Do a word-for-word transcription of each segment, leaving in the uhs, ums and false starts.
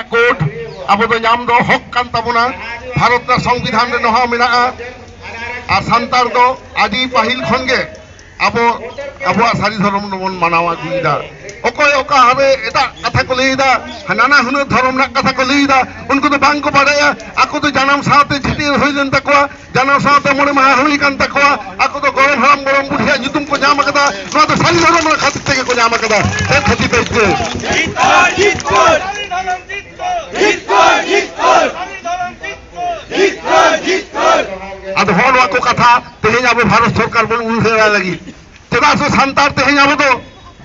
Code ᱟᱵᱚ ᱫᱚ ᱧᱟᱢ ᱫᱚ ᱦᱚᱠ ᱠᱟᱱ ᱛᱟᱵᱚᱱᱟ᱾ ᱵᱷᱟᱨᱚᱛ ᱨᱮᱱᱟᱜ ᱥᱚᱝᱵᱤᱫᱷᱟᱱ ᱨᱮ ᱱᱚᱣᱟ ᱢᱮᱱᱟᱜᱼᱟ᱾ ᱟᱨ ᱥᱟᱱᱛᱟᱲ ᱫᱚ ᱟᱹᱰᱤ ᱯᱟᱹᱦᱤᱞ ᱠᱷᱚᱱ ᱜᱮ ᱟᱵᱚ ᱟᱵᱚᱣᱟᱜ ᱥᱟᱹᱨᱤ ᱫᱷᱚᱨᱚᱢ ᱫᱚᱵᱚᱱ ᱢᱟᱱᱟᱣ ᱟᱹᱜᱩᱭᱮᱫᱟ᱾ ᱚᱠᱚᱭ ᱚᱠᱟ ᱦᱟᱱᱮ ᱮᱴᱟᱜ ᱠᱟᱛᱷᱟ ᱠᱚ ᱞᱟᱹᱭᱮᱫᱟ, ᱱᱟᱱᱟ ᱦᱩᱱᱟᱹᱨ ᱫᱷᱚᱨᱚᱢ ᱨᱮᱱᱟᱜ ᱠᱟᱛᱷᱟ ᱠᱚ ᱞᱟᱹᱭᱮᱫᱟ, ᱩᱱᱠᱩ ᱫᱚ ᱵᱟᱝ ᱠᱚ ᱵᱟᱰᱟᱭᱟ᱾ ᱟᱠᱚ ᱫᱚ ᱡᱟᱱᱟᱢ ᱥᱟᱶᱛᱮ ᱪᱷᱟᱹᱴᱭᱟᱹᱨ ᱦᱩᱭ ᱞᱮᱱ ᱛᱟᱠᱚᱣᱟ, ᱡᱟᱱᱟᱢ ᱥᱟᱶᱛᱮ ᱢᱚᱬᱮ ᱢᱟᱦᱟ ᱦᱩᱭ ᱠᱟᱱ ᱛᱟᱠᱚᱣᱟ, ᱟᱠᱚ ᱫᱚ ᱜᱚᱲᱚᱢ ᱦᱟᱲᱟᱢ ᱜᱚᱲᱚᱢ ᱵᱩᱰᱷᱤᱭᱟᱜ ᱧᱩᱛᱩᱢ ᱠᱚ ᱧᱟᱢ ᱟᱠᱟᱫᱟ᱾ ᱱᱚᱣᱟ ᱫᱚ ᱥᱟᱹᱨᱤ ᱫᱷᱚᱨᱚᱢ ᱨᱮᱱᱟᱜ ᱠᱷᱟᱹᱛᱤᱨ ᱛᱮᱜᱮ ᱠᱚ ᱧᱟᱢ ᱟᱠᱟᱫᱟ᱾ ᱮᱱ ᱠᱷᱟᱹᱛᱤᱨ ᱛᱮ ᱡᱤᱛᱠᱟᱹᱨ, ᱡᱤᱛᱠᱟᱹᱨ, ᱡᱤᱛᱠᱟᱹᱨ, ᱡᱤᱛᱠᱟᱹᱨ, ᱡᱤᱛᱠᱟᱹᱨ᱾ ᱟᱫᱚ ᱦᱚᱸᱜᱼᱚ ᱱᱚᱣᱟ ᱠᱚ ᱠᱟᱛᱷᱟ ᱛᱮᱦᱮᱧ ᱟᱵᱚ ᱵᱷᱟᱨᱚᱛ ᱥᱚᱨᱠᱟᱨ ᱵᱚᱱ ᱩᱭᱦᱟᱹᱨ ᱟᱭ ᱞᱟᱹᱜᱤᱫ᱾ ᱪᱮᱫᱟᱜ ᱥᱮ ᱥᱟᱱᱛᱟᱲ ᱛᱮᱦᱮᱧ ᱟᱵᱚ ᱫᱚ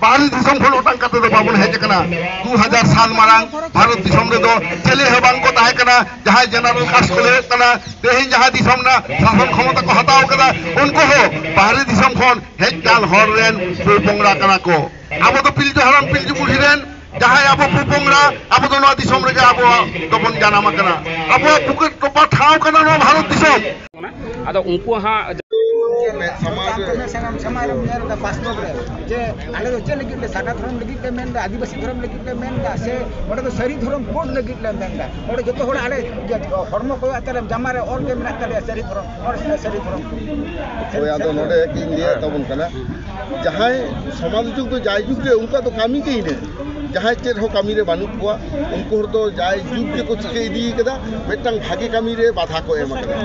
ᱵᱟᱦᱨᱮ ᱫᱤᱥᱚᱢ ᱠᱷᱚᱱ ᱚᱴᱟᱝ ᱠᱟᱛᱮ ᱫᱚ ᱵᱟᱵᱚᱱ ᱦᱮᱡ ᱟᱠᱟᱱᱟ᱾ ᱫᱩ ᱦᱟᱡᱟᱨ ᱥᱟᱞ ᱢᱟᱲᱟᱝ ᱵᱷᱟᱨᱚᱛ ᱫᱤᱥᱚᱢ ᱨᱮᱫᱚ ᱪᱮᱞᱮ ᱦᱚᱸ ᱵᱟᱝ ᱠᱚ ᱛᱟᱦᱮᱸ ᱠᱟᱱᱟ᱾ ᱡᱟᱦᱟᱸᱭ ᱡᱮᱱᱟᱨᱮᱞ ᱠᱟᱥᱴ ᱠᱚ ᱞᱟᱹᱭᱮᱫ ᱠᱟᱱᱟ, ᱛᱮᱦᱮᱧ ᱡᱟᱦᱟᱸ ᱫᱤᱥᱚᱢ ᱨᱮᱱᱟᱜ ᱥᱟᱥᱚᱱ ᱠᱷᱚᱢᱚᱛᱟ ᱠᱚ ᱦᱟᱛᱟᱣ ᱠᱟᱫᱟ, ᱩᱱᱠᱩ ᱦᱚᱸ ᱵᱟᱦᱨᱮ ᱫᱤᱥᱚᱢ ᱠᱷᱚᱱ ᱦᱮᱡ ᱠᱟᱱ ᱦᱚᱲ ᱨᱮᱱ ᱯᱚᱝᱲᱟ ᱠᱟᱱᱟ ᱠᱚ᱾ ᱟᱵᱚ ᱫᱚ ᱯᱤᱞᱪᱩ ᱦᱟᱲᱟᱢ ᱯᱤᱞᱪᱩ ᱵᱩᱲᱦᱤ ᱨᱮᱱ ᱡᱟᱦᱟᱸᱭ ᱟᱵᱚ ᱯᱚᱝᱲᱟ, ᱟᱵᱚ ᱫᱚ ᱱᱚᱣᱟ ᱫᱤᱥᱚᱢ ᱨᱮᱜᱮ ᱟᱵᱚ ᱫᱚᱵᱚᱱ ᱡᱟᱱᱟᱢ ᱟᱠᱟᱱᱟ᱾ ᱟᱵᱚᱣᱟᱜ ᱵᱩᱠᱟᱹ ᱛᱚᱯᱟ ᱴᱷᱟᱶ ᱠᱟᱱᱟ ᱱᱚᱣᱟ ᱵᱷᱟᱨᱚᱛ ᱫᱤᱥᱚᱢ᱾ ᱟᱫᱚ ᱩᱱᱠᱩ ᱦᱟᱸᱜ ᱥᱟᱢᱟᱝ ᱨᱮ ᱥᱟᱢᱟᱝ ᱨᱮᱢ ᱧᱮᱞ ᱮᱫᱟ ᱵᱟᱥᱛᱚᱵ ᱨᱮ ᱡᱮ ᱟᱞᱮ ᱫᱚ ᱪᱮᱫ ᱞᱟᱹᱜᱤᱫ ᱞᱮ ᱥᱟᱨᱱᱟ ᱫᱷᱚᱨᱚᱢ ᱞᱟᱹᱜᱤᱫ ᱞᱮ ᱢᱮᱱ ᱮᱫᱟ, ᱟᱹᱫᱤᱵᱟᱹᱥᱤ ᱫᱷᱚᱨᱚᱢ ᱞᱟᱹᱜᱤᱫ ᱞᱮ ᱢᱮᱱ ᱮᱫᱟ, ᱥᱮ ᱚᱸᱰᱮ ᱫᱚ ᱥᱟᱹᱨᱤ ᱫᱷᱚᱨᱚᱢ ᱠᱳᱰ ᱞᱟᱹᱜᱤᱫ ᱞᱮ ᱢᱮᱱ ᱮᱫᱟ? ᱚᱸᱰᱮ ᱡᱚᱛᱚ ᱦᱚᱲ ᱟᱞᱮ ᱤᱭᱟᱹ ᱦᱚᱲᱢᱚ ᱠᱚᱭᱚᱜ ᱛᱟᱞᱮ ᱡᱟᱢᱟ ᱨᱮ ᱚᱞ ᱜᱮ ᱢᱮᱱᱟᱜ ᱛᱟᱞᱮᱭᱟ ᱥᱟᱹᱨᱤ ᱫᱷᱚᱨᱚᱢ, ᱦᱚᱲ ᱥᱟᱹᱨᱤ ᱫᱷᱚᱨᱚᱢ᱾ ᱦᱳᱭ, ᱟᱫᱚ ᱱᱚᱰᱮ ᱤᱧ ᱞᱟᱹᱭᱮᱫ ᱛᱟᱵᱚᱱ ᱠᱟᱱᱟ, ᱡᱟᱦᱟᱸᱭ ᱥᱚᱢᱟᱡᱽ ᱡᱩᱜᱽ ᱫᱚ ᱡᱟᱭᱡᱩᱜᱽ ᱨᱮ ᱩᱱᱠᱩᱣᱟᱜ ᱫᱚ ᱠᱟᱹᱢᱤ ᱜᱮ ᱤᱱᱟᱹ᱾ ᱡᱟᱦᱟᱸᱭ ᱪᱮᱫ ᱦᱚᱸ ᱠᱟᱹᱢᱤ ᱨᱮ ᱵᱟᱹᱱᱩᱜ ᱠᱚᱣᱟ, ᱩᱱᱠᱩ ᱦᱚᱲ ᱫᱚ ᱡᱟᱭᱡᱩᱜᱽ ᱜᱮᱠᱚ ᱪᱤᱠᱟᱹ ᱤᱫᱤ ᱠᱟᱫᱟ, ᱢᱤᱫᱴᱟᱝ ᱵᱷᱟᱜᱮ ᱠᱟᱹᱢᱤ ᱨᱮ ᱵᱟᱫᱷᱟ ᱠᱚ ᱮᱢ ᱠᱟᱫᱟ᱾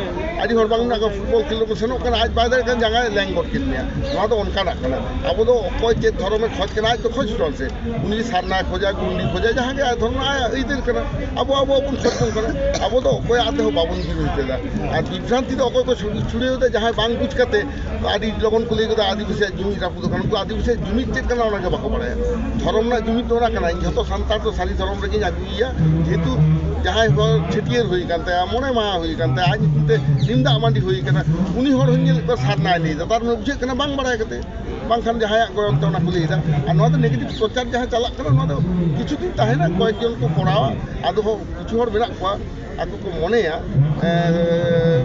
ᱟᱹᱰᱤ ᱦᱚᱲ ᱵᱟᱝ ᱢᱮᱱᱟᱜ ᱠᱚᱣᱟ, ᱯᱷᱩᱴᱵᱚᱞ ᱠᱷᱮᱞ ᱨᱮᱠᱚ ᱥᱮᱱᱚᱜ ᱠᱟᱱᱟ, ᱟᱡ ᱵᱟᱭ ᱫᱟᱲᱮᱭᱟᱜ ᱠᱟᱱᱟ, ᱡᱟᱸᱜᱟᱭ ᱞᱮᱝ ᱜᱚᱫ ᱠᱮᱫ ᱢᱮᱭᱟ᱾ ᱱᱚᱣᱟ ᱫᱚ ᱚᱱᱠᱟᱱᱟᱜ ᱠᱟᱱᱟ᱾ ᱟᱵᱚ ᱫᱚ ᱚᱠᱚᱭ ᱪᱮᱫ ᱫᱷᱚᱨᱚᱢᱮ ᱠᱷᱚᱡᱽ ᱠᱟᱱᱟ, ᱟᱡ ᱫᱚ ᱠᱷᱚᱡᱽ ᱦᱚᱪᱚᱱ ᱥᱮ, ᱩᱱᱤ ᱥᱟᱨᱱᱟᱭ ᱠᱷᱚᱡᱟ, ᱜᱩᱱᱰᱤ ᱠᱷᱚᱡᱟ, ᱡᱟᱦᱟᱸ ᱜᱮ ᱟᱡ ᱫᱷᱚᱨᱚᱢ ᱟᱭᱟᱜ ᱟᱹᱭᱫᱟᱹᱨ ᱠᱟᱱᱟ᱾ ᱟᱵᱚ ᱟᱵᱚᱣᱟᱜ ᱵᱚᱱ ᱠᱷᱚᱡᱽ ᱡᱚᱝ ᱠᱟᱱᱟ᱾ ᱟᱵᱚ ᱫᱚ ᱚᱠᱚᱭᱟᱜ ᱛᱮᱦᱚᱸ ᱵᱟᱵᱚᱱ ᱵᱤᱨᱳᱫᱷ ᱮᱫᱟ᱾ ᱟᱨ ᱵᱤᱵᱷᱨᱟᱱᱛᱤ ᱫᱚ ᱚᱠᱚᱭ ᱠᱚ ᱪᱷᱩ-, ᱪᱷᱩᱲᱟᱹᱣ ᱮᱫᱟ, ᱡᱟᱦᱟᱸᱭ ᱵᱟᱝ ᱵᱩᱡᱽ ᱠᱟᱛᱮ ᱟᱹᱰᱤ ᱞᱚᱜᱚᱱ ᱠᱚ ᱞᱟᱹᱭ ᱜᱚᱫᱟ ᱟᱹᱫᱤᱵᱟᱹᱥᱤᱭᱟᱜ ᱡᱩᱢᱤᱫ ᱨᱟᱹᱯᱩᱫ ᱟᱠᱟᱱᱟ᱾ ᱩᱱᱠᱩ ᱟᱹᱫᱤᱵᱟᱹᱥᱤᱭᱟᱜ ᱡᱩᱢᱤᱫ ᱪᱮᱫ ᱠᱟᱱᱟ ᱚᱱᱟ ᱜᱮ ᱵᱟᱠᱚ ᱵᱟᱲᱟᱭᱟ᱾ ᱫᱷᱚᱨᱚᱢ ᱨᱮᱱᱟᱜ ᱡᱩᱢᱤᱫ ᱫᱚ ᱚᱱᱟ ᱠᱟᱱᱟ, ᱤᱧ ᱡᱷᱚᱛᱚ ᱥᱟᱱᱛᱟᱲ ᱫᱚ ᱥᱟᱹᱨᱤ ᱫᱷᱚᱨᱚᱢ ᱨᱮᱜᱮᱧ ᱟᱹᱜᱩᱭᱮᱭᱟ᱾ ᱡᱮᱦᱮᱛᱩ ᱡᱟᱦᱟᱸᱭ ᱦᱚᱲ ᱪᱷᱟᱹᱴᱭᱟᱹᱨ ᱦᱩᱭ ᱟᱠᱟᱱ ᱛᱟᱭᱟ, ᱢᱚᱬᱮ ᱢᱟᱦᱟ ᱦᱩᱭ ᱟᱠᱟᱱ ᱛᱟᱭᱟ, ᱟᱡ ᱧᱩᱛᱩᱢ ᱛᱮ ᱱᱤᱢ ᱫᱟᱜ ᱢᱟᱹᱰᱤ ᱦᱩᱭ ᱟᱠᱟᱱᱟ, ᱩᱱᱤ ᱦᱚᱲ ᱦᱚᱸᱧ ᱧᱮᱞᱮᱫ ᱠᱚᱣᱟ ᱥᱟᱨᱱᱟᱭ ᱞᱟᱹᱭ ᱮᱫᱟ, ᱛᱟᱨ ᱢᱟᱱᱮ ᱵᱩᱡᱷᱟᱹᱜ ᱠᱟᱱᱟ ᱵᱟᱝ ᱵᱟᱲᱟᱭ ᱠᱟᱛᱮ᱾ ᱵᱟᱝᱠᱷᱟᱱ ᱡᱟᱦᱟᱸᱭᱟᱜ ᱜᱚᱭᱚᱱ ᱛᱮ ᱚᱱᱟ ᱠᱚ ᱞᱟᱹᱭ ᱮᱫᱟ᱾ ᱟᱨ ᱱᱚᱣᱟ ᱫᱚ ᱱᱮᱜᱮᱴᱤᱵᱷ ᱯᱨᱚᱪᱟᱨ ᱡᱟᱦᱟᱸ ᱪᱟᱞᱟᱜ ᱠᱟᱱᱟ, ᱱᱚᱣᱟ ᱫᱚ ᱠᱤᱪᱷᱩ ᱫᱤᱱ ᱛᱟᱦᱮᱱᱟ, ᱠᱚᱭᱮᱠ ᱡᱚᱱ ᱠᱚ ᱠᱚᱨᱟᱣᱟ, ᱟᱫᱚ ᱦᱚᱸ ᱠᱤᱪᱷᱩ ᱦᱚᱲ ᱢᱮᱱᱟᱜ ᱠᱚᱣᱟ ᱟᱠᱚ ᱠᱚ ᱢᱚᱱᱮᱭᱟ, ᱮᱸ,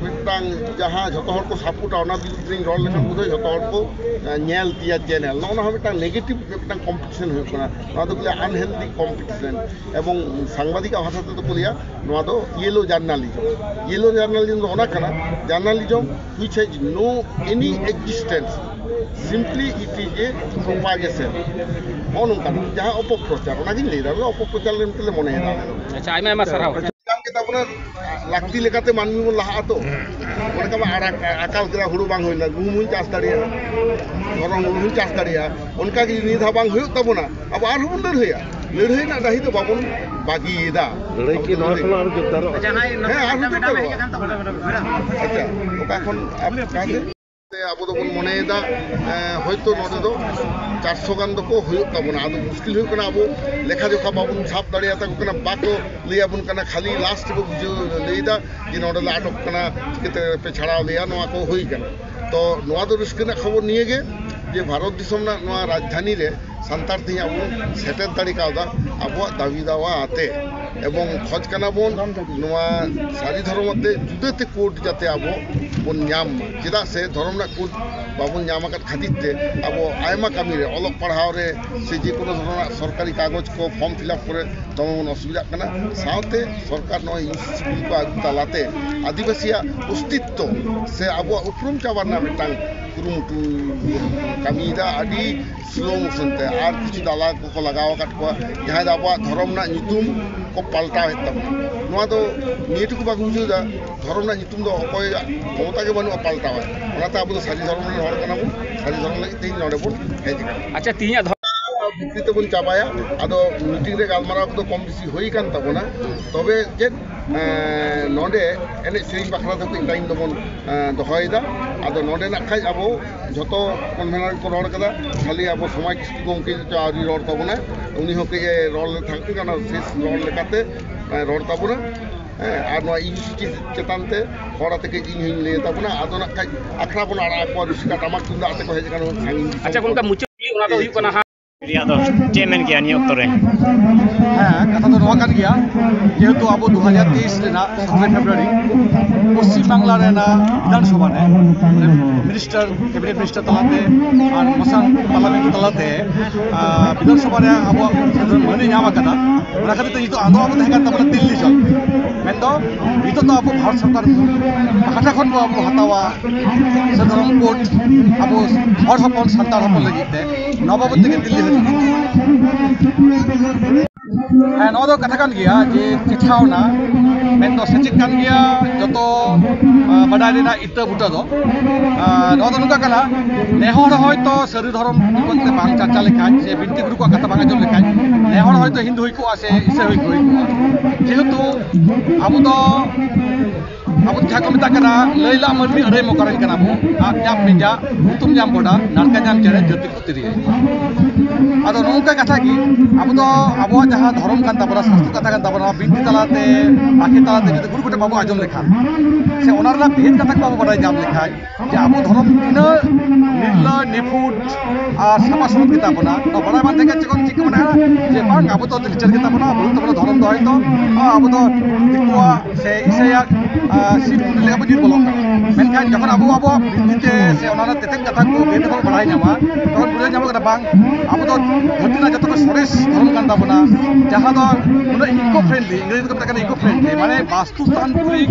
ᱢᱤᱫᱴᱟᱝ ᱡᱟᱦᱟᱸ ᱡᱷᱚᱛᱚ ᱦᱚᱲ ᱠᱚ ᱥᱟᱯᱳᱨᱴᱟ, ᱚᱱᱟ ᱵᱤᱨᱩᱫᱽ ᱨᱤᱧ ᱨᱚᱲ ᱞᱮᱠᱷᱟᱱ ᱵᱳᱫᱷᱚᱭ ᱡᱷᱚᱛᱚ ᱦᱚᱲ ᱠᱚ, ᱮᱸ, ᱧᱮᱞ ᱛᱤᱧᱟ ᱪᱮᱱᱮᱞ᱾ ᱱᱚᱜᱼᱚ ᱱᱚᱣᱟ ᱦᱚᱸ ᱢᱤᱫᱴᱟᱝ ᱱᱮᱜᱮᱴᱤᱵᱷ ᱢᱤᱫᱴᱟᱝ ᱠᱚᱢᱯᱤᱴᱤᱥᱚᱱ ᱦᱩᱭᱩᱜ ᱠᱟᱱᱟ᱾ ᱱᱚᱣᱟ ᱫᱚᱠᱚ ᱞᱟᱹᱭᱟ ᱟᱱᱦᱮᱞᱫᱤ ᱠᱚᱢᱯᱤᱴᱤᱥᱚᱱ, ᱮᱵᱚᱝ ᱥᱟᱝᱵᱟᱫᱤᱠ ᱵᱷᱟᱥᱟ ᱛᱮᱫᱚ ᱠᱚ ᱞᱟᱹᱭᱟ ᱱᱚᱣᱟ ᱫᱚ ᱤᱭᱮᱞᱳ ᱡᱟᱨᱱᱟᱞᱤᱡᱚᱢ᱾ ᱤᱭᱮᱞᱳ ᱡᱟᱨᱱᱟᱞᱤᱡᱚᱢ ᱫᱚ ᱚᱱᱟ ᱠᱟᱱᱟ, journalism which has no any existence, simply it is a propagation. ᱱᱚᱜᱼᱚ ᱱᱚᱝᱠᱟᱱᱟᱜ ᱡᱟᱦᱟᱸ ᱚᱯᱚᱯᱨᱚᱪᱟᱨ, ᱚᱱᱟᱜᱤᱧ ᱞᱟᱹᱭᱫᱟ, ᱚᱱᱟ ᱚᱯᱚᱯᱨᱚᱪᱟᱨ ᱢᱮᱱᱛᱮ ᱞᱮ ᱢᱚᱱᱮᱭᱮᱫᱟ ᱟᱞᱮ ᱫᱚ᱾ ᱟᱪᱪᱷᱟ, ᱟᱭᱢᱟ ᱟᱭᱢᱟ ᱥᱟᱨᱦᱟᱣ᱾ ᱧᱟᱢ ᱠᱮᱫᱟ ᱵᱚᱱᱟ, ᱞᱟᱹᱠᱛᱤ ᱞᱮᱠᱟᱛᱮ ᱢᱟᱹᱱᱢᱤ ᱵᱚᱱ ᱞᱟᱦᱟᱜ ᱟᱛᱚ᱾ ᱚᱱᱠᱟ ᱢᱟ ᱟᱨ ᱟᱠᱟᱞ ᱠᱮᱫᱟ, ᱦᱩᱲᱩ ᱵᱟᱝ ᱦᱩᱭᱱᱟ, ᱜᱩᱦᱩᱢ ᱦᱚᱸᱧ ᱪᱟᱥ ᱫᱟᱲᱮᱭᱟᱜᱼᱟ, ᱫᱷᱚᱨᱚᱱ ᱦᱩᱲᱩ ᱦᱚᱸᱧ ᱪᱟᱥ ᱫᱟᱲᱮᱭᱟᱜᱼᱟ᱾ ᱚᱱᱠᱟ ᱜᱮ ᱱᱤᱭᱟᱹ ᱫᱷᱟᱣ ᱵᱟᱝ ᱦᱩᱭᱩᱜ ᱛᱟᱵᱚᱱᱟ, ᱟᱵᱚ ᱟᱨᱦᱚᱸ ᱵᱚᱱ ᱞᱟᱹᱲᱦᱟᱹᱭᱟ᱾ ᱞᱟᱹᱲᱦᱟᱹᱭ ᱨᱮᱱᱟᱜ ᱰᱟᱹᱦᱤ ᱫᱚ ᱵᱟᱵᱚᱱ ᱵᱟᱹᱜᱤᱭᱮᱫᱟ᱾ ᱞᱟᱹᱲᱦᱟᱹᱭ ᱠᱤ ᱱᱚᱣᱟ ᱠᱷᱚᱱ ᱟᱨᱚ ᱡᱳᱨᱫᱟᱨᱚᱜᱼᱟ? ᱦᱮᱸ, ᱟᱨᱦᱚᱸ ᱡᱳᱨᱫᱟᱨᱚᱜᱼᱟ᱾ ᱟᱪᱪᱷᱟ, ᱚᱠᱟ ᱠᱷᱚᱱ ᱟᱯ-, ᱚᱠᱟ ᱥᱮᱫ? ᱟᱵᱚ ᱫᱚᱵᱚᱱ ᱢᱚᱱᱮᱭᱮᱫᱟ, ᱮᱸ, ᱦᱚᱭᱛᱳ ᱱᱚᱰᱮ ᱫᱚ ᱪᱟᱨᱥᱚ ᱜᱟᱱ ᱫᱚᱠᱚ ᱦᱩᱭᱩᱜ ᱛᱟᱵᱚᱱᱟ᱾ ᱟᱫᱚ ᱢᱩᱥᱠᱤᱞ ᱦᱩᱭᱩᱜ ᱠᱟᱱᱟ, ᱟᱵᱚ ᱞᱮᱠᱷᱟ ᱡᱚᱠᱷᱟ ᱵᱟᱵᱚᱱ ᱥᱟᱵ ᱫᱟᱲᱮᱭᱟᱛᱟ ᱠᱚ ᱠᱟᱱᱟ, ᱵᱟᱠᱚ ᱞᱟᱹᱭ ᱟᱵᱚᱱ ᱠᱟᱱᱟ, ᱠᱷᱟᱹᱞᱤ ᱞᱟᱥᱴ ᱨᱮᱠᱚ ᱵᱩᱡᱷᱟᱹᱣ ᱞᱟᱹᱭᱫᱟ ᱡᱮ ᱱᱚᱰᱮ ᱞᱮ ᱟᱴᱚᱠ ᱠᱟᱱᱟ, ᱪᱤᱠᱟᱹᱛᱮ ᱯᱮ ᱪᱷᱟᱲᱟᱣ ᱞᱮᱭᱟ, ᱱᱚᱣᱟ ᱠᱚ ᱦᱩᱭ ᱠᱟᱱᱟ᱾ ᱛᱚ ᱱᱚᱣᱟ ᱫᱚ ᱨᱟᱹᱥᱠᱟᱹ ᱨᱮᱱᱟᱜ ᱠᱷᱚᱵᱚᱨ ᱱᱤᱭᱟᱹ ᱜᱮ ᱡᱮ ᱵᱷᱟᱨᱚᱛ ᱫᱤᱥᱚᱢ ᱨᱮᱱᱟᱜ ᱱᱚᱣᱟ ᱨᱟᱡᱽᱫᱷᱟᱱᱤ ᱨᱮ ᱥᱟᱱᱛᱟᱲ ᱛᱮᱦᱮᱧ ᱟᱵᱚ ᱵᱚᱱ ᱥᱮᱴᱮᱨ ᱫᱟᱲᱮ ᱠᱟᱣᱫᱟ ᱟᱵᱚᱣᱟᱜ ᱫᱟᱹᱵᱤ ᱫᱟᱣᱟ ᱟᱛᱮ, ᱮᱵᱚᱝ ᱠᱷᱚᱡᱽ ᱠᱟᱱᱟ ᱵᱚᱱ ᱱᱚᱣᱟ ᱥᱟᱹᱨᱤ ᱫᱷᱚᱨᱚᱢ ᱟᱛᱮ ᱡᱩᱫᱟᱹᱛᱮ ᱠᱳᱰ ᱡᱟᱛᱮ ᱟᱵᱚ ᱵᱚᱱ ᱧᱟᱢ ᱢᱟ, ᱪᱮᱫᱟᱜ ᱥᱮ ᱫᱷᱚᱨᱚᱢ ᱨᱮᱱᱟᱜ ᱠᱳᱰ ᱵᱟᱵᱚᱱ ᱧᱟᱢ ᱟᱠᱟᱫ ᱠᱷᱟᱹᱛᱤᱨ ᱛᱮ ᱟᱵᱚ ᱟᱭᱢᱟ ᱠᱟᱹᱢᱤ ᱨᱮ, ᱚᱞᱚᱜ ᱯᱟᱲᱦᱟᱣ ᱨᱮ ᱥᱮ ᱡᱮ ᱠᱳᱱᱳ ᱫᱷᱚᱨᱚᱱᱟᱜ ᱥᱚᱨᱠᱟᱨᱤ ᱠᱟᱜᱚᱡᱽ ᱠᱚ, ᱯᱷᱚᱨᱢ ᱯᱷᱤᱞᱟᱯ ᱠᱚᱨᱮ ᱫᱚᱢᱮ ᱵᱚᱱ ᱚᱥᱩᱵᱤᱫᱷᱟᱜ ᱠᱟᱱᱟ᱾ ᱥᱟᱶᱛᱮ ᱥᱚᱨᱠᱟᱨ ᱱᱚᱜᱼᱚᱭ ᱤᱭᱩ ᱥᱤ ᱥᱤ ᱵᱤᱞ ᱠᱚ ᱟᱹᱜᱩ ᱛᱟᱞᱟᱛᱮ ᱟᱹᱫᱤᱵᱟᱹᱥᱤᱭᱟᱜ ᱚᱥᱛᱤᱛᱛᱚ ᱥᱮ ᱟᱵᱚᱣᱟᱜ ᱩᱯᱨᱩᱢ ᱪᱟᱵᱟ ᱨᱮᱱᱟᱜ ᱢᱤᱫᱴᱟᱝ ᱠᱩᱨᱩᱢᱩᱴᱩ ᱠᱟᱹᱢᱤᱭᱮᱫᱟ ᱟᱹᱰᱤ ᱥᱞᱳ ᱢᱳᱥᱚᱱ ᱛᱮ᱾ ᱟᱨ ᱠᱤᱪᱷᱩ ᱫᱟᱞᱟᱞ ᱠᱚᱠᱚ ᱞᱟᱜᱟᱣ ᱟᱠᱟᱫ ᱠᱚᱣᱟ, ᱡᱟᱦᱟᱸᱭ ᱫᱚ ᱟᱵᱚᱣᱟᱜ ᱫᱷᱚᱨᱚᱢ ᱨᱮᱱᱟᱜ ᱧᱩᱛᱩᱢ ᱠᱚ ᱯᱟᱞᱴᱟᱣᱮᱫ ᱛᱟᱵᱚᱱᱟ᱾ ᱱᱚᱣᱟ ᱫᱚ ᱱᱤᱭᱟᱹ ᱴᱩᱠᱩ ᱵᱟᱠᱚ ᱵᱩᱡᱷᱟᱹᱣ ᱮᱫᱟ, ᱫᱷᱚᱨᱚᱢ ᱨᱮᱱᱟᱜ ᱧᱩᱛᱩᱢ ᱫᱚ ᱚᱠᱚᱭᱟᱜ ᱠᱷᱚᱢᱚᱛᱟ ᱜᱮ ᱵᱟᱹᱱᱩᱜᱼᱟ ᱯᱟᱞᱴᱟᱣᱟᱜ᱾ ᱚᱱᱟᱛᱮ ᱟᱵᱚ ᱫᱚ ᱥᱟᱹᱨᱤ ᱫᱷᱚᱨᱚᱢ ᱨᱮᱱ ᱦᱚᱲ ᱠᱟᱱᱟ ᱵᱚᱱ, ᱥᱟᱹᱨᱤ ᱫᱷᱚᱨᱚᱢ ᱞᱟᱹᱜᱤᱫ ᱛᱮᱦᱮᱧ ᱱᱚᱰᱮ ᱵᱚᱱ ᱦᱮᱡ ᱟᱠᱟᱱᱟ᱾ ᱟᱪᱪᱷᱟ, ᱛᱮᱦᱮᱧᱟᱜ ᱫᱷᱚᱨᱚᱢ ᱵᱷᱤᱛᱨᱤ ᱛᱮᱵᱚᱱ ᱪᱟᱵᱟᱭᱟ᱾ ᱟᱫᱚ ᱢᱤᱴᱤᱝ ᱨᱮ ᱜᱟᱞᱢᱟᱨᱟᱣ ᱠᱚᱫᱚ ᱠᱚᱢ ᱵᱮᱥᱤ ᱦᱩᱭ ᱟᱠᱟᱱ ᱛᱟᱵᱚᱱᱟ, ᱛᱚᱵᱮ ᱪᱮᱫ, ᱮᱸ, ᱱᱚᱰᱮ ᱮᱱᱮᱡ ᱥᱮᱨᱮᱧ ᱵᱟᱠᱷᱨᱟ ᱫᱚ ᱠᱟᱹᱡ ᱴᱟᱭᱤᱢ ᱫᱚᱵᱚᱱ, ᱮᱸ, ᱫᱚᱦᱚᱭᱮᱫᱟ᱾ ᱟᱫᱚ ᱱᱚᱰᱮ ᱱᱟᱜ ᱠᱷᱟᱡ ᱟᱵᱚ ᱡᱷᱚᱛᱚ ᱠᱚᱱᱵᱷᱮᱱᱟᱨ ᱠᱚ ᱨᱚᱲ ᱠᱟᱫᱟ, ᱠᱷᱟᱹᱞᱤ ᱟᱵᱚ ᱥᱚᱢᱟᱡᱽ ᱠᱤᱥᱠᱩ ᱜᱚᱢᱠᱮ ᱜᱮᱪᱚ ᱟᱹᱣᱨᱤ ᱨᱚᱲ ᱛᱟᱵᱚᱱᱟ, ᱩᱱᱤ ᱦᱚᱸ ᱠᱟᱹᱡ ᱮ ᱨᱚᱲ ᱞᱮᱠᱷᱟᱱ ᱜᱮ ᱚᱱᱟ ᱥᱮᱥ ᱨᱚᱲ ᱞᱮᱠᱟᱛᱮ, ᱮᱸ, ᱨᱚᱲ ᱛᱟᱵᱚᱱᱟ᱾ ᱦᱮᱸ, ᱟᱨ ᱱᱚᱣᱟ ᱤᱭᱩ ᱥᱤ ᱪᱮᱛᱟᱱ ᱛᱮ ᱦᱚᱲ ᱟᱛᱮ ᱠᱟᱹᱡ ᱤᱧ ᱦᱚᱧ ᱞᱟᱹᱭ ᱛᱟᱵᱚᱱᱟ᱾ ᱟᱫᱚ ᱱᱟᱜ ᱠᱷᱟᱡ ᱟᱠᱷᱲᱟ ᱵᱚᱱ ᱟᱲᱟᱜ ᱟᱠᱚᱣᱟ, ᱨᱩᱥᱤᱠᱟ ᱴᱟᱢᱟᱠ ᱛᱩᱢᱫᱟᱜ ᱟᱛᱮ ᱠᱚ ᱦᱮᱡ ᱟᱠᱟᱱᱟ ᱥᱟᱺᱜᱤᱧ ᱫᱤᱥᱚᱢ ᱟᱪᱪᱷᱟ, ᱜᱚᱢᱠᱮ, ᱠᱷᱚᱱ᱾ ᱢᱩᱪᱟᱹᱫ ᱠᱩᱠᱞᱤ ᱚᱱᱟ ᱫᱚ ᱦᱩᱭᱩᱜ ᱠᱟᱱᱟ ᱦᱟᱸᱜ, ᱨᱮᱭᱟᱜ ᱫᱚ ᱪᱮᱫ ᱮᱢ ᱢᱮᱱ ᱠᱮᱭᱟ ᱱᱤᱭᱟᱹ ᱚᱠᱛᱚ ᱨᱮ? ᱦᱮᱸ, ᱠᱟᱛᱷᱟ ᱫᱚ ᱱᱚᱣᱟ ᱠᱟᱱ ᱜᱮᱭᱟ, ᱡᱮᱦᱮᱛᱩ ᱟᱵᱚ ᱫᱩ ᱦᱟᱡᱟᱨ ᱛᱮᱭᱤᱥ ᱨᱮᱱᱟᱜ ᱥᱚᱛᱨᱚ ᱯᱷᱮᱵᱽᱨᱩᱣᱟᱨᱤ ᱯᱚᱥᱪᱤᱢ ᱵᱟᱝᱞᱟ ᱨᱮᱱᱟᱜ ᱵᱤᱫᱷᱟᱱᱥᱚᱵᱷᱟ ᱨᱮ ᱢᱤᱱᱤᱥᱴᱟᱨ, ᱠᱮᱵᱤᱱᱮᱴ ᱢᱤᱱᱤᱥᱴᱟᱨ ᱛᱟᱞᱟᱛᱮ ᱟᱨ ᱢᱚᱥᱟᱝ ᱯᱟᱨᱞᱟᱢᱮᱱᱴ ᱛᱟᱞᱟᱛᱮ, ᱟᱸ, ᱵᱤᱫᱷᱟᱱᱥᱚᱵᱷᱟ ᱨᱮ ᱟᱵᱚᱣᱟᱜ ᱢᱟᱹᱱᱮ ᱧᱟᱢ ᱟᱠᱟᱫᱟ᱾ ᱚᱱᱟ ᱠᱷᱟᱹᱛᱤᱨ ᱛᱮ ᱱᱤᱛᱚᱜ ᱟᱸᱫᱳᱲ ᱟᱵᱚ ᱛᱟᱦᱮᱸ ᱠᱟᱱ ᱛᱟᱵᱚᱱᱟ ᱫᱤᱞᱞᱤ ᱪᱚᱞ, ᱢᱮᱱᱫᱚ ᱱᱤᱛᱚᱜ ᱫᱚ ᱟᱵᱚ ᱵᱷᱟᱨᱚᱛ ᱥᱚᱨᱠᱟᱨ ᱯᱟᱦᱴᱟ ᱠᱷᱚᱱ ᱵᱚ ᱟᱵᱚ ᱦᱟᱛᱟᱣᱟ ᱥᱮ ᱫᱷᱚᱨᱚᱢ ᱠᱳᱰ ᱟᱵᱚ ᱦᱚᱲ ᱦᱚᱯᱚᱱ, ᱥᱟᱱᱛᱟᱲ ᱦᱚᱯᱚᱱ ᱞᱟᱹᱜᱤᱫ ᱛᱮ ᱱᱚᱣᱟ ᱵᱟᱵᱚᱫ ᱛᱮᱜᱮ ᱫᱤᱞᱞᱤ ᱦᱟᱹᱡᱩᱜ ᱠᱟᱱᱟ᱾ ᱦᱮᱸ, ᱱᱚᱣᱟ ᱫᱚ ᱠᱟᱛᱷᱟ ᱠᱟᱱ ᱜᱮᱭᱟ ᱡᱮ ᱪᱮᱴᱷᱟᱣᱱᱟ ᱢᱮᱱᱫᱚ ᱥᱮᱪᱮᱫ ᱠᱟᱱ ᱜᱮᱭᱟ ᱡᱚᱛᱚ, ᱟᱸ, ᱵᱟᱰᱟᱭ ᱨᱮᱱᱟᱜ ᱤᱛᱟᱹ ᱵᱩᱴᱟᱹ ᱫᱚ᱾ ᱟᱸ, ᱱᱚᱣᱟ ᱫᱚ ᱱᱚᱝᱠᱟ ᱠᱟᱱᱟ, ᱱᱮ ᱦᱚᱲ ᱦᱚᱭᱛᱚ ᱥᱟᱹᱨᱤ ᱫᱷᱚᱨᱚᱢ ᱵᱟᱵᱚᱫ ᱛᱮ ᱵᱟᱝ ᱪᱟᱨᱪᱟ ᱞᱮᱠᱷᱟᱱ ᱥᱮ ᱵᱤᱱᱛᱤ ᱜᱩᱨᱩ ᱠᱚᱣᱟᱜ ᱠᱟᱛᱷᱟ ᱵᱟᱝ ᱟᱸᱡᱚᱢ ᱞᱮᱠᱷᱟᱱ ᱱᱮ ᱦᱚᱲ ᱦᱚᱭᱛᱚ ᱦᱤᱱᱫᱩ ᱦᱩᱭ ᱠᱚᱜᱼᱟ ᱥᱮ ᱤᱥᱟᱹᱭ ᱦᱩᱭ ᱠᱚᱜᱼᱟ᱾ ᱡᱮᱦᱮᱛᱩ ᱟᱵᱚ ᱫᱚ, ᱟᱵᱚ ᱡᱟᱦᱟᱸ ᱠᱚ ᱢᱮᱛᱟᱜ ᱠᱟᱱᱟ, ᱞᱟᱹᱭ ᱞᱟᱜ ᱢᱟᱹᱱᱢᱤ ᱟᱹᱲᱟᱹᱭ ᱢᱚᱠᱟ ᱨᱮᱱ ᱠᱟᱱᱟ ᱵᱚ᱾ ᱟᱫ ᱧᱟᱢ ᱵᱮᱸᱡᱟ, ᱧᱩᱛᱩᱢ ᱧᱟᱢ ᱵᱚᱰᱟ, ᱱᱟᱲᱠᱟ ᱧᱟᱢ ᱪᱮᱬᱮ, ᱡᱟᱹᱛᱤ ᱠᱚ ᱛᱤᱨᱭᱟᱹ᱾ ᱟᱫᱚ ᱱᱚᱝᱠᱟ ᱠᱟᱛᱷᱟ ᱜᱮ, ᱟᱵᱚ ᱫᱚ ᱟᱵᱚᱣᱟᱜ ᱡᱟᱦᱟᱸ ᱫᱷᱚᱨᱚᱢ ᱠᱟᱱ ᱛᱟᱵᱚᱱᱟ, ᱥᱟᱥᱛᱨᱚ ᱠᱟᱛᱷᱟ ᱠᱟᱱ ᱛᱟᱵᱚᱱᱟ, ᱵᱤᱱᱛᱤ ᱛᱟᱞᱟᱛᱮ, ᱟᱸᱠᱷᱤᱨ ᱛᱟᱞᱟᱛᱮ ᱡᱩᱫᱤ ᱜᱩᱨᱩ ᱠᱚᱴᱷᱮᱱ ᱵᱟᱵᱚ ᱟᱸᱡᱚᱢ ᱞᱮᱠᱷᱟᱱ, ᱥᱮ ᱚᱱᱟ ᱨᱮᱱᱟᱜ ᱵᱷᱮᱫ ᱠᱟᱛᱷᱟ ᱠᱚ ᱵᱟᱵᱚ ᱵᱟᱰᱟᱭ ᱧᱟᱢ ᱞᱮᱠᱷᱟᱱ, ᱡᱮ ᱟᱵᱚ ᱫᱷᱚᱨᱚᱢ ᱛᱤᱱᱟᱹᱜ ᱱᱤᱨᱞᱟᱹ, ᱱᱤᱯᱷᱩᱴ ᱟᱨ ᱥᱟᱯᱷᱟ ᱥᱩᱛᱨᱚ ᱜᱮᱛᱟ ᱵᱚᱱᱟ, ᱱᱚᱣᱟ ᱵᱟᱲᱟᱭ ᱵᱟᱝ ᱛᱟᱦᱮᱸ ᱠᱟᱱ ᱪᱮᱫ ᱠᱚ ᱪᱤᱠᱟᱹ ᱢᱮᱱᱟᱜᱼᱟ, ᱡᱮ ᱵᱟᱝ, ᱟᱵᱚ ᱫᱚ ᱞᱤᱪᱟᱹᱲ ᱜᱮᱛᱟ ᱵᱚᱱᱟ, ᱵᱟᱹᱱᱩᱜ ᱛᱟᱵᱚᱱᱟ ᱫᱷᱚᱨᱚᱢ ᱫᱚ ᱦᱚᱭᱛᱚ, ᱟᱵᱚ ᱫᱚ ᱫᱤᱠᱩᱣᱟᱜ ᱥᱮ ᱤᱥᱟᱹᱭᱟᱜ, ᱟᱸ, ᱥᱤᱢ ᱠᱩᱸᱰᱩ ᱞᱮᱠᱟ ᱵᱚᱱ ᱧᱤᱨ ᱵᱚᱞᱚᱜ ᱠᱟᱱᱟ᱾ ᱢᱮᱱᱠᱷᱟᱱ ᱡᱚᱠᱷᱚᱱ ᱟᱵᱚ ᱟᱵᱚᱣᱟᱜ ᱵᱤᱱᱛᱤ ᱛᱮ ᱥᱮ ᱚᱱᱟ ᱨᱮᱱᱟᱜ ᱛᱮᱛᱮᱫ ᱠᱟᱛᱷᱟ ᱠᱚ ᱵᱷᱮᱫ ᱵᱚᱱ ᱵᱟᱲᱟᱭ ᱧᱟᱢᱟ, ᱛᱚᱠᱷᱚᱱ ᱵᱩᱡᱷᱟᱹᱣ ᱧᱟᱢᱚᱜ ᱠᱟᱱᱟ, ᱵᱟᱝ, ᱟᱵᱚ ᱫᱚ ᱫᱷᱟᱹᱨᱛᱤ ᱨᱮᱱᱟᱜ ᱡᱚᱛᱚ ᱠᱷᱚᱱ ᱥᱚᱨᱮᱥ ᱫᱷᱚᱨᱚᱢ ᱠᱟᱱ ᱛᱟᱵᱚᱱᱟ, ᱡᱟᱦᱟᱸ ᱫᱚ ᱩᱱᱟᱹᱜ eco friendly, ᱤᱝᱨᱮᱡᱤ ᱛᱮᱠᱚ ᱢᱮᱛᱟᱜ ᱠᱟᱱᱟ eco friendly, ᱢᱟᱱᱮ ᱵᱟᱥᱛᱩ ᱛᱟᱱᱛᱨᱤᱠ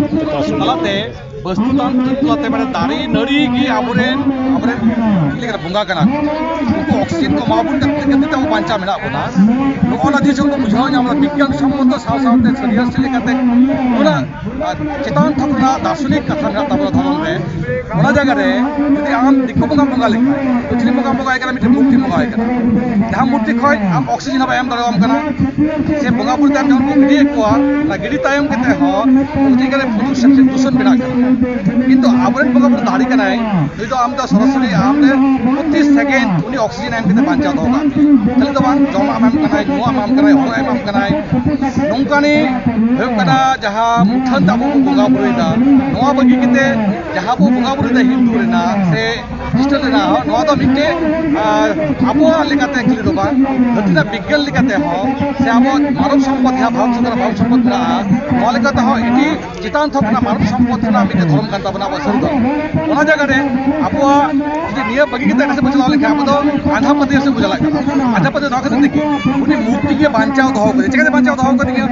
ᱛᱟᱞᱟᱛᱮ, ᱵᱟᱥᱛᱩ ᱛᱟᱱᱛᱨᱤᱠ ᱛᱟᱞᱟᱛᱮ, ᱢᱟᱱᱮ ᱫᱟᱨᱮ ᱱᱟᱹᱲᱤ ᱜᱮ ᱟᱵᱚᱨᱮᱱ, ᱟᱵᱚᱨᱮᱱ ᱪᱮᱫ ᱞᱮᱠᱟ ᱵᱚᱸᱜᱟ ᱠᱟᱱᱟ ᱠᱚ᱾ ᱩᱱᱠᱩ oxygen ᱠᱚ ᱮᱢᱟ ᱵᱚᱱ ᱠᱷᱟᱹᱛᱤᱨ ᱛᱮ ᱟᱵᱚ ᱵᱟᱧᱪᱟᱣ ᱢᱮᱱᱟᱜ ᱵᱚᱱᱟ᱾ ᱱᱚᱜᱼᱚ ᱱᱚᱣᱟ ᱡᱤᱱᱤᱥ ᱵᱚᱱ ᱵᱩᱡᱷᱟᱹᱣ ᱧᱟᱢ ᱮᱫᱟ, ᱵᱤᱜᱽᱜᱟᱱ ᱥᱚᱢᱢᱚᱛᱚ ᱥᱟᱶ ᱥᱟᱶᱛᱮ ᱥᱟᱹᱨᱤᱭᱟᱹ ᱥᱟᱹᱨᱤ ᱞᱮᱠᱟᱛᱮ ᱚᱱᱟ, ᱟᱨ ᱪᱮᱛᱟᱱ ᱛᱷᱚᱠ ᱨᱮᱱᱟᱜ ᱫᱟᱨᱥᱚᱱᱤᱠ ᱠᱟᱛᱷᱟ ᱢᱮᱱᱟᱜ ᱛᱟᱵᱚᱱᱟ ᱫᱷᱚᱨᱚᱢ ᱨᱮ᱾ ᱚᱱᱟ ᱡᱟᱭᱜᱟ ᱨᱮ ᱡᱩᱫᱤ ᱟᱢ ᱫᱤᱠᱩ ᱵᱚᱸᱜᱟᱢ ᱵᱚᱸᱜᱟ ᱞᱮᱠᱷᱟᱱ, ᱛᱚ ᱪᱤᱞᱤ ᱵᱚᱸᱜᱟᱢ ᱵᱚᱸᱜᱟᱭ ᱠᱟᱱᱟ? ᱢᱤᱫᱴᱮᱱ ᱢᱩᱨᱛᱤᱢ ᱵᱚᱸᱜᱟᱭ ᱠᱟᱱᱟ᱾ ᱡᱟᱦᱟᱸ ᱢᱩᱨᱛᱤ ᱠᱷᱚᱱ ᱟᱢ oxygen ᱦᱚᱸ ᱵᱟᱭ ᱮᱢ ᱫᱟᱲᱮᱭᱟᱢ ᱠᱟᱱᱟ᱾ ᱥᱮ ᱵᱚᱸᱜᱟ ᱵᱩᱨᱩ ᱛᱟᱭᱚᱢ ᱡᱚᱠᱷᱚᱱ ᱠᱚ ᱜᱤᱰᱤᱭᱮᱫ ᱠᱚᱣᱟ, ᱚᱱᱟ ᱜᱤᱰᱤ ᱛᱟᱭᱚᱢ ᱠᱟᱛᱮ ᱦᱚᱸ ᱩᱱᱠᱩ ᱪᱮᱫ ᱠᱟᱱᱟ, ᱯᱨᱚᱫᱩᱥᱚᱱ ᱥᱮ ᱫᱩᱥᱚᱱ ᱵᱮᱱᱟᱜ ᱠᱟᱱᱟ᱾ ᱠᱤᱱᱛᱩ ᱟᱵᱚᱨᱮᱱ ᱵᱚᱸᱜᱟ ᱵᱩᱨᱩ ᱫᱟᱲᱮ ᱠᱟᱱᱟᱭ, ᱱᱩᱭ ᱫᱚ ᱟᱢ ᱫᱚ ᱥᱚᱨᱟᱥᱚᱨᱤ ᱟᱢ ᱨᱮ ᱯᱨᱚᱛᱤ second ᱩᱱᱤ oxygen ᱮᱢ ᱠᱟᱛᱮ ᱵᱟᱧᱪᱟᱣ ᱫᱚᱦᱚ ᱠᱟᱜ ᱢᱮᱭᱟ᱾ ᱠᱷᱟᱹᱞᱤ ᱫᱚ ᱵᱟᱝ, ᱡᱚᱢᱟᱜ ᱮᱢᱟᱢ ᱠᱟᱱᱟᱭ, ᱧᱩᱣᱟᱜ ᱮᱢᱟᱢ ᱠᱟᱱᱟᱭ, ᱦᱚᱨᱚᱜ ᱮᱢᱟᱢ ᱠᱟᱱᱟᱭ, ᱱᱚᱝᱠᱟᱱᱤ ᱦᱩᱭᱩᱜ ᱠᱟᱱᱟ ᱡᱟᱦᱟᱸ ᱢᱩᱴᱷᱟᱹᱱ ᱛᱟᱵᱚ ᱵᱚ ᱵᱚᱸᱜᱟ ᱵᱩᱨᱩᱭᱮᱫᱟ, ᱱᱚᱣᱟ ᱵᱟᱹᱜᱤ ᱠᱟᱛᱮ ᱡᱟᱦᱟᱸ ᱵᱚ ᱵᱚᱸᱜᱟ ᱵᱩᱨᱩᱭᱮᱫᱟ ᱦᱤᱱᱫᱩ ᱨᱮᱱᱟᱜ ᱥᱮ ᱠᱷᱨᱤᱥᱴᱟᱱ ᱨᱮᱱᱟᱜ ᱦᱚᱸ, ᱱᱚᱣᱟ ᱫᱚ ᱢᱤᱫᱴᱮᱡ, ᱟᱨ, ᱟᱵᱚᱣᱟᱜ ᱞᱮᱠᱟᱛᱮ ᱠᱷᱟᱹᱞᱤ ᱫᱚ ᱵᱟᱝ, ᱫᱷᱟᱹᱨᱛᱤ ᱨᱮᱱᱟᱜ ᱵᱤᱜᱽᱜᱟᱱ ᱞᱮᱠᱟᱛᱮ ᱦᱚᱸ ᱥᱮ ᱟᱵᱚᱣᱟᱜ ᱢᱟᱱᱚᱵ ᱥᱚᱢᱯᱚᱫ, ᱡᱟᱦᱟᱸ ᱵᱷᱟᱨᱚᱛ ᱥᱚᱨᱠᱟᱨᱟᱜ ᱢᱟᱱᱚᱵ ᱥᱚᱢᱯᱚᱫ ᱢᱮᱱᱟᱜᱼᱟ, ᱱᱚᱣᱟ ᱞᱮᱠᱟᱛᱮ ᱦᱚᱸ ᱟᱹᱰᱤ ᱪᱮᱛᱟᱱ ᱛᱷᱚᱠ ᱨᱮᱱᱟᱜ ᱢᱟᱱᱚᱵ ᱥᱚᱢᱯᱚᱫ ᱨᱮᱱᱟᱜ ᱢᱤᱫᱴᱮᱱ ᱫᱷᱚᱨᱚᱢ ᱠᱟᱱ ᱛᱟᱵᱚᱱᱟ ᱟᱵᱚ ᱥᱟᱹᱨᱤ ᱫᱚ᱾ ᱚᱱᱟ ᱡᱟᱭᱜᱟ ᱨᱮ ᱟᱵᱚᱣᱟᱜ ᱡᱩᱫᱤ ᱱᱤᱭᱟᱹ ᱵᱟᱹᱜᱤ ᱠᱟᱛᱮ ᱮᱴᱟᱜ ᱥᱮᱫ ᱵᱚ ᱪᱟᱞᱟᱣ ᱞᱮᱱᱠᱷᱟᱱ, ᱟᱵᱚ ᱫᱚ ᱟᱸᱫᱷᱟ ᱯᱟᱹᱛᱭᱟᱹᱣ ᱥᱮᱫ ᱵᱚ ᱪᱟᱞᱟᱜ ᱠᱟᱱᱟ᱾ ᱟᱸᱫᱷᱟ ᱯᱟᱹᱛᱭᱟᱹᱣ ᱱᱚᱣᱟ ᱠᱷᱟᱹᱛᱤᱨ ᱛᱮᱜᱮ, ᱩᱱᱤ ᱢᱩᱨᱛᱤ ᱜᱮ ᱵᱟᱧᱪᱟᱣ ᱫᱚᱦᱚ ᱠᱟᱫᱮᱭᱟ᱾ ᱪᱤᱠᱟᱹᱛᱮ ᱵᱟᱧᱪᱟᱣ ᱫᱚᱦᱚ ᱠᱟᱫᱮᱭᱟ?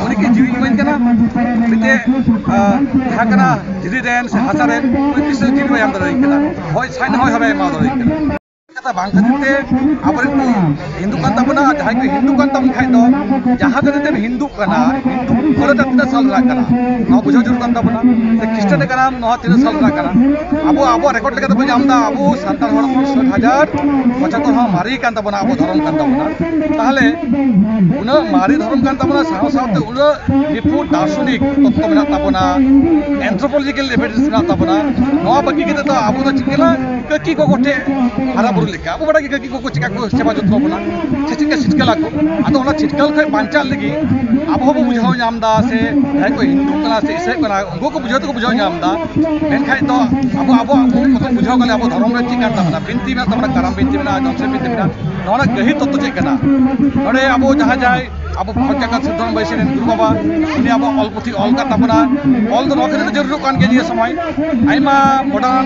ᱩᱱᱤ ᱜᱮ ᱡᱤᱣᱤ ᱮᱢᱟᱹᱧ ᱠᱟᱱᱟ᱾ ᱢᱤᱫᱴᱮᱡ, ᱟᱸ, ᱡᱟᱦᱟᱸ ᱠᱟᱱᱟ ᱫᱷᱤᱨᱤ ᱨᱮᱱ ᱥᱮ ᱦᱟᱥᱟ ᱨᱮᱱ, ᱩᱱᱤ ᱛᱤᱥ ᱦᱚᱸ ᱡᱤᱣᱤ ᱵᱟᱭ ᱮᱢ ᱫᱟᱲᱮᱭᱟᱹᱧ ᱠᱟᱱᱟ᱾ ᱦᱚᱭ ᱥᱟᱭ ᱦᱚᱭ ᱦᱚᱸ ᱵᱟᱭ ᱮᱢᱟ ᱫᱟᱲᱮᱭᱟᱹᱧ ᱠᱟᱱᱟ᱾ ᱠᱟᱛᱷᱟ ᱵᱟᱝ ᱠᱷᱟᱹᱛᱤᱨ ᱛᱮ ᱟᱵᱚᱨᱮᱱ ᱠᱚ ᱦᱤᱱᱫᱩ ᱠᱟᱱ ᱛᱟᱵᱚᱱᱟ᱾ ᱡᱟᱦᱟᱸᱭ ᱠᱚ ᱦᱤᱱᱫᱩ ᱠᱟᱱ ᱛᱟᱵᱚᱱ ᱠᱷᱟᱡ ᱫᱚ, ᱡᱟᱦᱟᱸ ᱠᱷᱟᱹᱛᱤᱨ ᱛᱮᱢ ᱦᱤᱱᱫᱩᱜ ᱠᱟᱱᱟ, ᱦᱤᱱᱫᱩ ᱠᱚᱫᱚ ᱛᱤᱱᱟᱹᱜ ᱥᱟᱞ ᱨᱮᱱᱟᱜ ᱠᱟᱱᱟ, ᱱᱚᱣᱟ ᱵᱩᱡᱷᱟᱹᱣ ᱡᱟᱹᱨᱩᱲ ᱠᱟᱱ ᱛᱟᱵᱚᱱᱟ᱾ ᱥᱮ ᱠᱷᱨᱤᱥᱴᱟᱱ ᱠᱟᱱᱟᱢ, ᱱᱚᱣᱟ ᱛᱤᱱᱟᱹᱜ ᱥᱟᱞ ᱨᱮᱱᱟᱜ ᱠᱟᱱᱟ? ᱟᱵᱚ ᱟᱵᱚᱣᱟᱜ ᱨᱮᱠᱚᱨᱰ ᱞᱮᱠᱟ ᱛᱮᱵᱚᱱ ᱧᱟᱢ ᱮᱫᱟ, ᱟᱵᱚ ᱥᱟᱱᱛᱟᱲ ᱦᱚᱲ ᱦᱚᱯᱚᱱ ᱥᱟᱛ ᱦᱟᱡᱟᱨ ᱯᱚᱸᱪᱟᱛᱛᱳᱨ ᱦᱚᱸ ᱢᱟᱨᱮ ᱠᱟᱱ ᱛᱟᱵᱚᱱᱟ, ᱟᱵᱚ ᱫᱷᱚᱨᱚᱢ ᱠᱟᱱ ᱛᱟᱵᱚᱱᱟ᱾ ᱛᱟᱦᱚᱞᱮ ᱩᱱᱟᱹᱜ ᱢᱟᱨᱮ ᱫᱷᱚᱨᱚᱢ ᱠᱟᱱ ᱛᱟᱵᱚᱱᱟ, ᱥᱟᱶ ᱥᱟᱶᱛᱮ ᱩᱱᱟᱹᱜ ᱱᱤᱯᱷᱩᱴ ᱫᱟᱨᱥᱚᱱᱤᱠ ᱛᱚᱛᱛᱚ ᱢᱮᱱᱟᱜ ᱛᱟᱵᱚᱱᱟ, ᱮᱱᱛᱷᱨᱳᱯᱳᱞᱚᱡᱤᱠᱮᱞ ᱮᱵᱷᱤᱰᱮᱱᱥ ᱢᱮᱱᱟᱜ ᱛᱟᱵᱚᱱᱟ, ᱱᱚᱣᱟ ᱵᱟᱹᱜᱤ ᱠᱟᱛᱮ ᱫᱚ ᱟᱵᱚ ᱫᱚ ᱪᱮᱫ ᱠᱟᱱᱟ, ᱠᱟᱹᱠᱤ ᱜᱚᱜᱚ ᱴᱷᱮᱡ ᱦᱟᱨᱟ ᱵᱩᱨᱩ ᱞᱮᱠᱟ᱾ ᱟᱵᱚ ᱵᱟᱰᱟᱭ ᱜᱮ ᱠᱟᱹᱠᱤ ᱜᱚᱜᱚ ᱪᱮᱠᱟ ᱠᱚ ᱥᱮᱵᱟ ᱡᱚᱛᱱᱚ ᱵᱚᱱᱟ, ᱥᱮ ᱪᱮᱫ ᱞᱮᱠᱟ ᱪᱷᱤᱴᱠᱟᱹ ᱞᱟᱜᱟᱜ᱾ ᱟᱫᱚ ᱚᱱᱟ ᱪᱷᱤᱴᱠᱟᱹ ᱠᱷᱚᱡ ᱵᱟᱧᱪᱟᱜ ᱞᱟᱹᱜᱤᱫ ᱟᱵᱚ ᱦᱚᱸᱵᱚ ᱵᱩᱡᱷᱟᱹᱣ ᱧᱟᱢ ᱮᱫᱟ, ᱥᱮ ᱡᱟᱦᱟᱸᱭ ᱠᱚ ᱦᱤᱱᱫᱩ ᱠᱟᱱᱟ ᱥᱮ ᱤᱥᱟᱹᱭ ᱠᱟᱱᱟ, ᱩᱱᱠᱩ ᱠᱚ ᱵᱩᱡᱷᱟᱹᱣ ᱛᱮᱠᱚ ᱵᱩᱡᱷᱟᱹᱣ ᱧᱟᱢ ᱮᱫᱟ᱾ ᱢᱮᱱᱠᱷᱟᱡ ᱫᱚ ᱟᱵᱚ ᱟᱵᱚᱣᱟᱜ ᱠᱚ ᱠᱚᱛᱚ ᱵᱩᱡᱷᱟᱹᱣ ᱠᱟᱞᱮ, ᱟᱵᱚ ᱫᱷᱚᱨᱚᱢ ᱨᱮ ᱪᱮᱫ ᱠᱟᱱ ᱛᱟᱵᱚᱱᱟ, ᱵᱤᱱᱛᱤ ᱢᱮᱱᱟᱜ ᱛᱟᱵᱚᱱᱟ, ᱠᱟᱨᱟᱢ ᱵᱤᱱᱛᱤ ᱢᱮᱱᱟᱜᱼᱟ, ᱡᱚᱢᱥᱤᱢ ᱵᱤᱱᱛᱤ ᱢᱮᱱᱟᱜᱼᱟ, ᱱᱚᱣᱟ ᱨᱮᱱᱟᱜ ᱜᱟᱹᱦᱤᱨ ᱛᱚᱛᱛᱚ ᱪᱮᱫ ᱠᱟᱱᱟ? ᱱᱚᱰᱮ ᱟᱵᱚ ᱡᱟᱦᱟᱸ ᱡᱟᱦᱟᱸᱭ ᱟᱵᱚ ᱵᱷᱚᱸᱡᱽ ᱡᱟᱠᱟᱛ ᱥᱤᱫᱷᱚ ᱵᱟᱹᱭᱥᱤ ᱨᱮᱱ ᱜᱩᱨᱩ ᱵᱟᱵᱟ, ᱩᱱᱤ ᱟᱵᱚ ᱚᱞ ᱯᱩᱛᱷᱤ ᱚᱞ ᱠᱟᱫ ᱛᱟᱵᱚᱱᱟ᱾ ᱚᱞ ᱫᱚ ᱱᱚᱣᱟ ᱠᱷᱟᱹᱛᱤᱨ ᱛᱮ ᱡᱟᱹᱨᱩᱲᱚᱜ ᱠᱟᱱ ᱜᱮᱭᱟ, ᱱᱤᱭᱟᱹ ᱥᱚᱢᱚᱭ ᱟᱭᱢᱟ ᱢᱚᱰᱟᱨᱱ,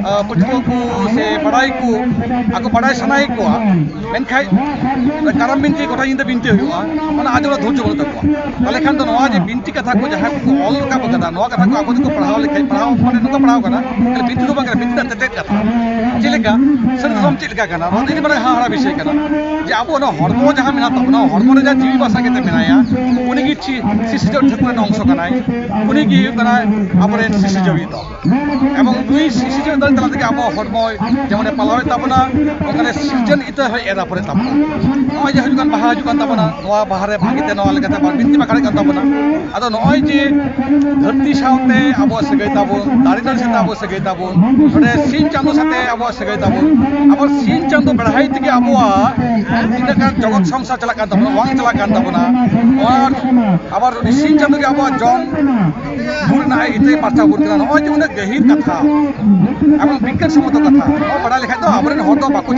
ᱟ, ᱯᱟᱹᱴᱷᱩᱣᱟᱹ ᱠᱚ ᱥᱮ ᱵᱟᱲᱟᱭ ᱠᱚ, ᱟᱠᱚ ᱵᱟᱲᱟᱭ ᱥᱟᱱᱟᱭᱮᱫ ᱠᱚᱣᱟ, ᱢᱮᱱᱠᱷᱟᱡ ᱠᱟᱨᱟᱢ ᱵᱤᱱᱛᱤ ᱜᱚᱴᱟ ᱧᱤᱫᱟᱹ ᱵᱤᱱᱛᱤ ᱦᱩᱭᱩᱜᱼᱟ, ᱚᱱᱟ ᱟᱸᱡᱚᱢ ᱨᱮᱱᱟᱜ ᱫᱷᱳᱨᱡᱚ ᱵᱟᱹᱱᱩᱜ ᱛᱟᱠᱚᱣᱟ᱾ ᱛᱟᱦᱚᱞᱮ ᱠᱷᱟᱱ ᱫᱚ ᱱᱚᱣᱟ ᱡᱮ ᱵᱤᱱᱛᱤ ᱠᱟᱛᱷᱟ ᱠᱚ ᱡᱟᱦᱟᱸᱭ ᱠᱚ ᱚᱞ ᱨᱟᱠᱟᱵ ᱟᱠᱟᱫᱟ, ᱱᱚᱣᱟ ᱠᱟᱛᱷᱟ ᱠᱚ ᱟᱵᱚ ᱡᱩᱫᱤ ᱠᱚ ᱯᱟᱲᱦᱟᱣ ᱞᱮᱠᱷᱟᱡ, ᱯᱟᱲᱦᱟᱣ ᱢᱟᱱᱮ ᱱᱚᱝᱠᱟ ᱯᱟᱲᱦᱟᱣ ᱠᱟᱱᱟ, ᱠᱷᱟᱹᱞᱤ ᱵᱤᱱᱛᱤ ᱫᱚ ᱵᱟᱝ ᱠᱟᱱᱟ, ᱵᱤᱱᱛᱤ ᱨᱮᱱᱟᱜ ᱛᱮᱛᱮᱫ ᱠᱟᱛᱷᱟ ᱪᱮᱫ ᱞᱮᱠᱟ, ᱥᱟᱹᱨᱤ ᱫᱷᱚᱨᱚᱢ ᱪᱮᱫ ᱞᱮᱠᱟ ᱠᱟᱱᱟ, ᱱᱚᱣᱟ ᱫᱚ ᱟᱹᱰᱤ ᱢᱟᱨᱟᱝ ᱦᱟᱦᱟᱲᱟ ᱵᱤᱥᱚᱭ ᱠᱟᱱᱟ᱾ ᱡᱮ ᱟᱵᱚ ᱚᱱᱟ ᱦᱚᱲᱢᱚ ᱡᱟᱦᱟᱸ ᱢᱮᱱᱟᱜ ᱛᱟᱵᱚᱱᱟ, ᱦᱚᱲᱢᱚ ᱨᱮ ᱡᱟᱦᱟᱸ ᱡᱤᱣᱤ ᱵᱟᱥᱟ ᱠᱟᱛᱮ ᱢᱮᱱᱟᱭᱟ, ᱩᱱᱤ ᱜᱮ ᱥᱤ-, ᱥᱤᱥᱤᱨᱡᱟᱹᱣ ᱴᱷᱟᱹᱠᱩᱨ ᱨᱮᱱ ᱚᱝᱥᱚ ᱠᱟᱱᱟᱭ, ᱩᱱᱤ ᱜᱮ ᱦᱩᱭᱩᱜ ᱠᱟᱱᱟᱭ ᱟᱵᱚᱨᱮᱱ ᱥᱤᱥᱤᱨᱡᱟᱹᱣᱤᱡ ᱫᱚ᱾ ᱮᱵᱚᱝ ᱱᱩᱭ ᱥᱤᱥᱤᱨᱡᱟᱹᱣ ᱫᱟᱲᱮ ᱛᱟᱞᱟ ᱛᱮᱜᱮ ᱟᱵᱚ ᱦᱚᱲᱢᱚᱭ ᱡᱮᱢᱚᱱᱮ ᱯᱟᱞᱟᱣᱮᱫ ᱛᱟᱵᱚᱱᱟ, ᱚᱱᱠᱟᱱᱮ ᱥᱤᱨᱡᱚᱱ ᱤᱛᱟᱹ ᱦᱚᱸᱭ ᱮᱨ ᱟᱯᱷᱚᱨᱮᱫ ᱛᱟᱵᱚᱱᱟ᱾ ᱱᱚᱜᱼᱚᱭ ᱡᱮ ᱦᱤᱡᱩᱜ ᱠᱟᱱ ᱵᱟᱦᱟ ᱦᱤᱡᱩᱜ ᱠᱟᱱ ᱛᱟᱵᱚᱱᱟ, ᱱᱚᱣᱟ ᱵᱟᱦᱟ ᱨᱮ ᱵᱷᱟᱜᱮ ᱛᱮ ᱱᱚᱣᱟ ᱞᱮᱠᱟᱛᱮ ᱵᱟᱝ ᱵᱤᱱᱛᱤ ᱵᱟᱠᱷᱮᱲ ᱠᱟᱱ ᱛᱟᱵᱚᱱᱟ᱾ ᱟᱫᱚ ᱱᱚᱜᱼᱚᱭ ᱡᱮ ᱫᱷᱟᱹᱨᱛᱤ ᱥᱟᱶᱛᱮ ᱟᱵᱚᱣᱟᱜ ᱥᱟᱹᱜᱟᱹᱭ ᱛᱟᱵᱚᱱ, ᱫᱟᱨᱮ ᱱᱟᱹᱲᱤ ᱥᱟᱶᱛᱮ ᱟᱵᱚᱣᱟᱜ ᱥᱟᱹᱜᱟᱹᱭ ᱛᱟᱵᱚᱱ, ᱱᱚᱰᱮ ᱥᱤᱧ ᱪᱟᱸᱫᱚ ᱥᱟᱶᱛᱮ ᱟᱵᱚᱣᱟᱜ ᱥᱟᱹᱜᱟᱹᱭ ᱛᱟᱵᱚᱱ, ᱟᱵᱚ ᱥᱤᱧ ᱪᱟᱸᱫᱚ ᱵᱮᱲᱦᱟᱭ ᱛᱮᱜᱮ ᱟᱵᱚᱣᱟᱜ ᱛᱤᱱᱟᱹᱜ ᱜᱟᱱ ᱡᱚᱜᱚᱛ ᱥᱚᱝᱥᱟᱨ ᱪᱟᱞᱟᱜ ᱠᱟᱱ ᱛᱟᱵᱚᱱᱟ, ᱵᱟᱝ ᱪᱟᱞᱟᱜ ᱠᱟᱱ ᱛᱟᱵᱚᱱᱟ, ᱚᱱᱟ ᱟᱵᱟᱨ ᱩᱱᱤ ᱥᱤᱧ ᱪᱟᱸᱫᱳ ᱜᱮ ᱟᱵᱚᱣᱟᱜ ᱡᱚᱢ ᱧᱩ ᱨᱮᱱᱟᱜ ᱤᱛᱟᱹᱭ ᱯᱟᱨᱪᱟᱣ ᱟᱵᱚᱱ ᱠᱟᱱᱟ᱾ ᱱᱚᱜᱼᱚᱭ ᱡᱮ ᱩᱱᱟᱹᱜ ᱜᱟᱹᱦᱤᱨ ᱠᱟᱛᱷᱟ, ᱮᱵᱚᱝ ᱵᱤᱜᱽᱜᱟᱱ ᱥᱚᱢᱢᱚᱛᱚ ᱠᱟᱛᱷᱟ, ᱱᱚᱣᱟ ᱵᱟᱲᱟᱭ ᱞᱮᱠᱷᱟᱡ ᱫᱚ ᱟᱵᱚᱨᱮᱱ ᱦᱚᱲ ᱫᱚ ᱵᱟᱠᱚ